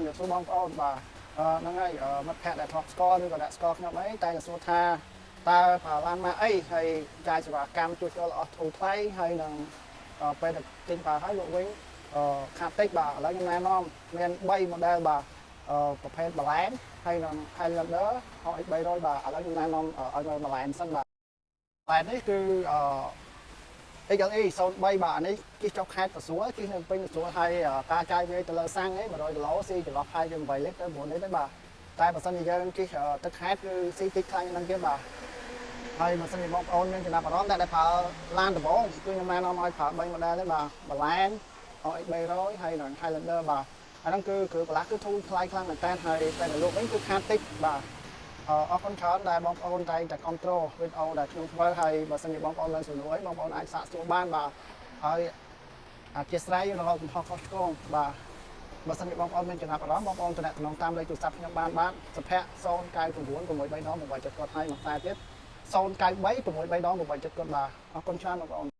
ជំរាបសួរបងប្អូនបាទអឺហ្នឹងហើយអឺមិត្តភ័ក្តិដែលធ្លាប់ស្គាល់ឬក៏ដែលស្គាល់ខ្ញុំអីតែសួរថាតើប្រើឡានម៉ាកអីហើយចាយសេវាកម្មជួសជុលអស់ធូរថ្លៃហើយនឹងអឺពេលដែលទិញប្រើហើយលក់វិញអឺខាតតិចបាទឥឡូវខ្ញុំណែនាំមាន3 model បាទអឺប្រភេទ Balan ហើយនឹង Highlander RX 300បាទឥឡូវខ្ញុំណែនាំឲ្យមើល Balan សិនបាទ Balan នេះគឺអឺ XLE 03បាទអានេះជិះចុះខេត្តកសួលជិះនៅពេញកសួលហើយការចាយវាយទៅលើសាំងឯង100គីឡូស៊ីចន្លោះខែជា8លីត្រទៅ9លីត្រទេបាទតែបើសិនជាយើងជិះទឹកខេត្តគឺស៊ីតិចខ្លាំងហ្នឹងទៀតបាទហើយបើសិនជាបងប្អូនមានចំណាប់អារម្មណ៍តែដែលប្រើឡានដំបូងគឺខ្ញុំណែនាំឲ្យប្រើ3 model ទេបាទ Balan RX 300ហើយនិង Highlander បាទអាហ្នឹងគឺគឺបន្លាស់គឺធូរថ្លៃខ្លាំងមែនតើហើយតែនៅលោកវិញគឺខាតតិចបាទអរគុណច្រើនដែលបងប្អូនតែងតែគ្រប់គ្រងវីដេអូដែលខ្ញុំធ្វើហើយបើសិនជាបងប្អូនមានសំណួរអីបងប្អូនអាចសាកសួរបានបាទហើយអធិស្ឋានរកកំហុសខុសឆ្គងបាទបើសិនជាបងប្អូនមានចំណាប់អារម្មណ៍បងប្អូនទំនាក់ទំនងតាមលេខទូរស័ព្ទខ្ញុំបានបាទសុភ័ក្រ099 6 3ដង8 7គាត់ហើយមួយខ្សែទៀត093 6 3ដង8 7គាត់បាទអរគុណច្រើនបងប្អូន។